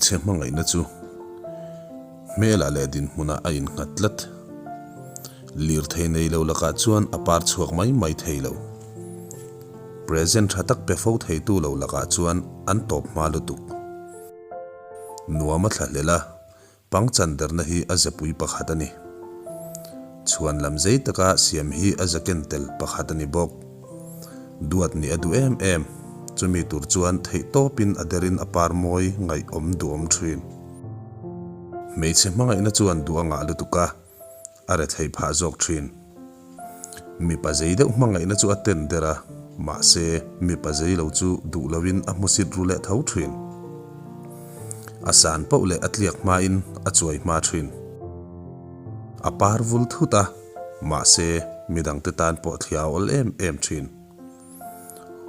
Hmeichhe hmangaihna chu hmelah leh dinhmunah a innghat tlat. Lirthei nei lo lakah chuan a par chhuak mai mai thei lo. Present tha tak pe fo theitu lo lakah chuan an tawp hma lutuk. Nuam a thla hlel a, Pangchan derna hi a zepui pakhat a ni. Chhuan lam zei taka siam hi a ze ken tel pakhat a ni bawk. Duat nih a duh em em, chumi tur chuan theih tawpin a derin a par mawi ngaihawm duhawm thin. Hmeichhe hmangaihna chuan duh a ngah lutuk a, a rethei phah zawk thin. Mipa zei deuh hmangaihna chu a ten der a, mahse mipa zei lo chu duh loin a hmusit ru leh tho thin. A san poh leh a tliak hmain a chuai hma thin. A par vul thut a, mahse midangte tan pawh thlia a awl em em thin.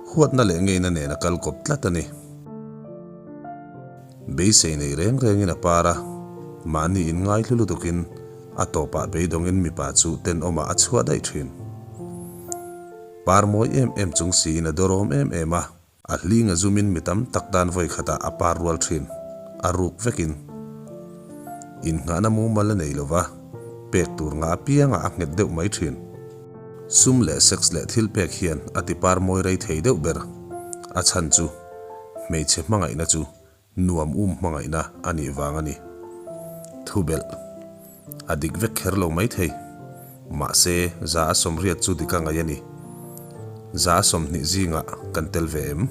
Huatna leh ngeina nen a kal kawp tlat a ni. Beisei nei reng rengin a par a, mahni inngaihlu lutukin a tawpah beidawngin mipa chu tenawmah a chhuah daih thin. Par mawi em em chung siin a dawrawm em em a, a hling a zumin mi tam tak tan vawi khatah a par rual thin, a ruk vekin. Innghahna mumal a nei lova, pek tur ngah apiangah a nghet deuh mai thin. Sum leh sex leh thil pek hian a ti par mawi rei thei deuh ber. A chhan chu hmeichhe hmangaihna chu nuam um hmangaihna a nih vang a ni. Thubelh a dik vek kher lo mai thei. Mahse, za a sawmriat chu dik a ngaih a ni. Za a 20 zingah kan tel ve em?